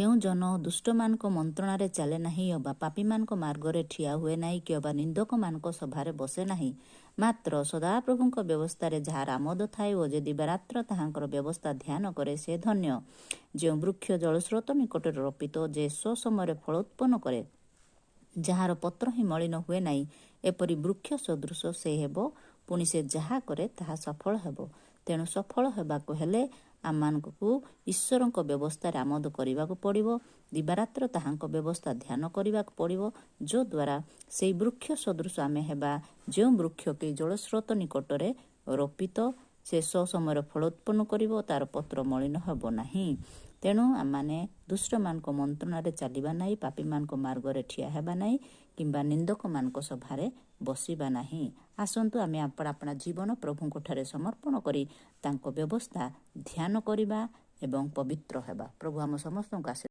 ଯେଉଁ ଜନ ଦୁଷ୍ଟମାନଙ୍କ ମନ୍ତ୍ରଣାରେ ଚାଲେ ନାହିଁ ଅବା ପାପୀମାନଙ୍କ ମାର୍ଗରେ ଠିଆ ହୁଏ ନାହିଁ କିଅବା ନିନ୍ଦକମାନଙ୍କ ସଭାରେ ବସେ ନାହିଁ। ମାତ୍ର ସଦାପ୍ରଭୁଙ୍କ ବ୍ୟବସ୍ଥାରେ ଯାହାର ଆମୋଦ ଥାଏ ଓ ଯେ ଦିବାରାତ୍ର ତାହାଙ୍କର ବ୍ୟବସ୍ଥା ଧ୍ୟାନ କରେ, ସେ ଧନ୍ୟ। ଯେଉଁ ବୃକ୍ଷ ଜଳସ୍ରୋତ ନିକଟରେ ରୋପିତ, ଯେ ସ୍ୱସମୟରେ ଫଳ ଉତ୍ପନ୍ନ କରେ, ଯାହାର ପତ୍ର ହିଁ ମଳିନ ହୁଏ ନାହିଁ, ଏପରି ବୃକ୍ଷ ସଦୃଶ ସେ ହେବ, ପୁଣି ସେ ଯାହା କରେ ତାହା ସଫଳ ହେବ। ତେଣୁ ସଫଳ ହେବାକୁ ହେଲେ ଆମମାନଙ୍କୁ ଈଶ୍ୱରଙ୍କ ବ୍ୟବସ୍ଥାରେ ଆମୋଦ କରିବାକୁ ପଡ଼ିବ, ଦିବାରାତ୍ର ତାହାଙ୍କ ବ୍ୟବସ୍ଥା ଧ୍ୟାନ କରିବାକୁ ପଡ଼ିବ, ଯଦ୍ୱାରା ସେଇ ବୃକ୍ଷ ସଦୃଶ ଆମେ ହେବା, ଯେଉଁ ବୃକ୍ଷ କି ଜଳସ୍ରୋତ ନିକଟରେ ରୋପିତ, ସେ ସ୍ୱସମୟରେ ଫଳ ଉତ୍ପନ୍ନ କରିବ, ତାର ପତ୍ର ମଳିନ ହେବ ନାହିଁ। ତେଣୁ ଆମମାନେ ଦୁଷ୍ଟମାନଙ୍କ ମନ୍ତ୍ରଣାରେ ଚାଲିବା ନାହିଁ, ପାପୀମାନଙ୍କ ମାର୍ଗରେ ଠିଆ ହେବା ନାହିଁ କିମ୍ବା ନିନ୍ଦକମାନଙ୍କ ସଭାରେ ବସିବା ନାହିଁ। ଆସନ୍ତୁ ଆମେ ଆପଣା ଆପଣା ଜୀବନ ପ୍ରଭୁଙ୍କ ଠାରେ ସମର୍ପଣ କରି ତାଙ୍କ ବ୍ୟବସ୍ଥା ଧ୍ୟାନ କରିବା ଏବଂ ପବିତ୍ର ହେବା। ପ୍ରଭୁ ଆମ ସମସ୍ତଙ୍କୁ ଆଶୀର୍ବାଦ।